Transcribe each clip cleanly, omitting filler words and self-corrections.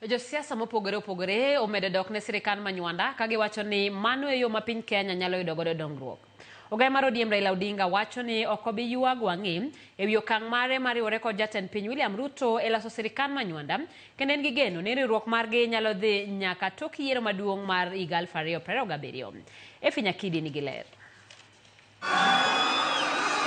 Josiasa mopogore opogore omedo dok ne sirikand Manywanda ka giwacho ni mano e yo ma piny Kenya nyalo yudo godo dongruok. Ogai mar ODM Raila Odinga wacho ni ok obi ywago ang'e e wi okang' mare mar riwore kod jatend piny William Ruto e loso sirikand Manywanda kendo en gi geno ni riwruok margi nyalo dhi nyaka tok yiero maduong' mar higa 2027. Effie Nyakidi nigi ler.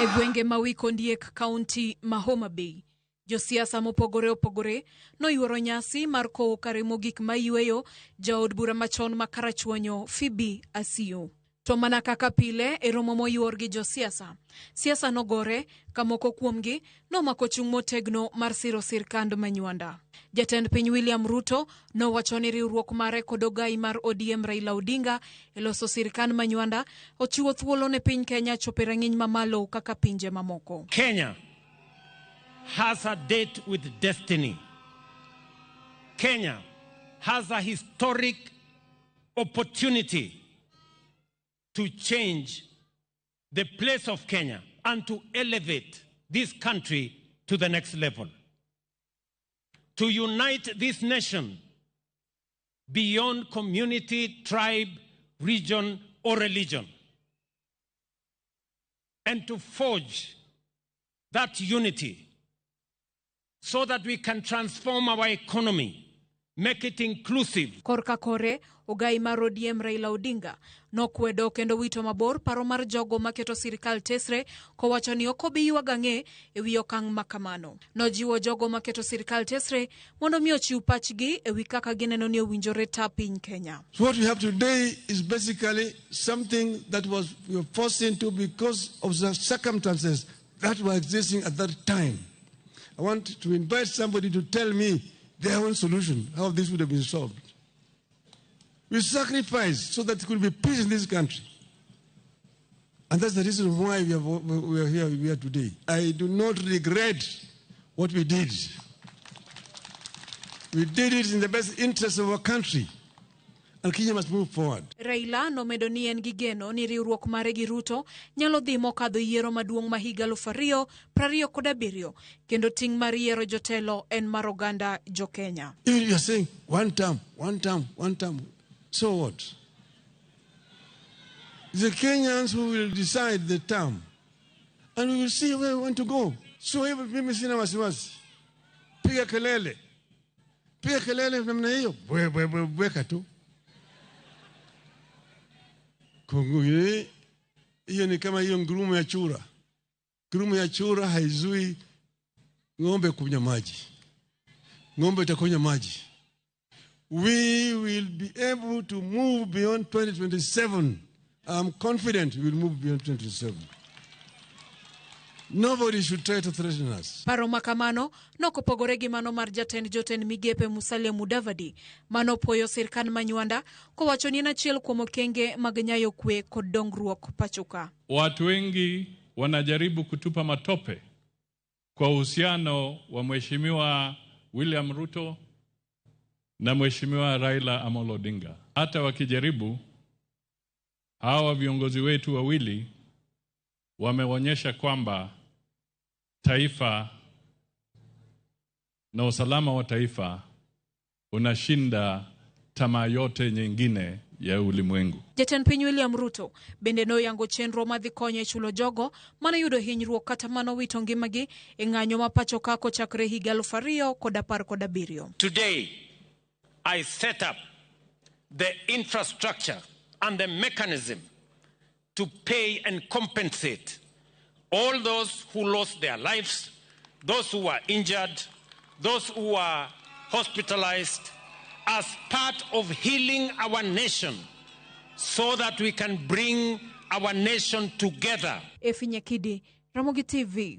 E gwenge ma Wikondiek, kaunti ma Homa Bay, Josiasa mopogore opogore noyuoro nyasi mar kowo kare mogik ma yweyo jaod bura machon ma Karachuonyo Phoebe Asiyo. To mana kaka pile e romo moyuor gi josiasa, siasa nogore ka moko kuomgi nomako chung' motegno mar siro sirkand Manywanda. Jatend piny William Ruto nowacho ni riwruok mare kod ogai mar ODM Raila Odinga e loso sirkand Manywanda ochiwo thuolo ne piny Kenya chopo e rang'iny mamalo kaka pinje mamoko. Kenya has a date with destiny. Kenya has a historic opportunity to change the place of Kenya and to elevate this country to the next level. To unite this nation beyond community, tribe, region, or religion. And to forge that unity so that we can transform our economy, make it inclusive. Korka kore, ogai mar ODM Raila Odinga nokwedo kendo wito mabor paro mar jogo maketo sirikal tesre kowacho ni ok obi ywago ang'e e wi okang' ma kamano. Nojiwo jogo maketo sirikal tesre mondo mi ochiw pachgi e wi kaka gineno ni owinjore ta piny Kenya. So what we have today is basically something that was we were forced into because of the circumstances that were existing at that time. I want to invite somebody to tell me their own solution, how this would have been solved. We sacrificed so that there could be peace in this country. And that's the reason why we are here we are today. I do not regret what we did. We did it in the best interest of our country. And Kenya must move forward. Raila nomedo ni en gi geno ni riwruok mare gi Ruto nyalo dhi mokadho yiero maduong' ma higa 2027 kendo ting' mar yiero jotelo en mar oganda jo Kenya. Even you are saying one term, one term, one term, so what? The Kenyans who will decide the term, and we will see where we want to go. So hivyo mimi sina wasiwasi. Piga kelele. Piga kelele namna hiyo, bweka tu. Kongo hiyo ni kama hiyo ngurumo ya chura. Ngurumo ya chura haizui ng'ombe kunywa maji. Ng'ombe itakunywa maji. We will be able to move beyond 2027. I'm confident we will move beyond 2027. Nobody should try to threaten us. Paro ma kamano nokopogore gi mano mar jatend jotend migepe Musalia Mudavadi manopuoyo sirkand Manywanda kowacho ni en achiel kuom okenge mag nyayo kwe kod dongruok pachoka. Watu wengi wanajaribu kutupa matope kwa uhusiano wa Mheshimiwa William Ruto na Mheshimiwa Raila Amolo Odinga. Hata wakijaribu, hawa viongozi wetu wawili wameonyesha kwamba taifa na usalama wa taifa unashinda tamaa yote nyingine ya ulimwengu. Jatend piny William Ruto bende noyango chenro madhi konyo e chulo jogo manoyudo hinyruok kata manowito ngimagi e ng'anyo ma pacho ka kochakre higa 2017. Today, I set up the infrastructure and the mechanism to pay and compensate all those who lost their lives, those who were injured, those who were hospitalized, as part of healing our nation so that we can bring our nation together. Effie Nyakidi, Ramogi TV.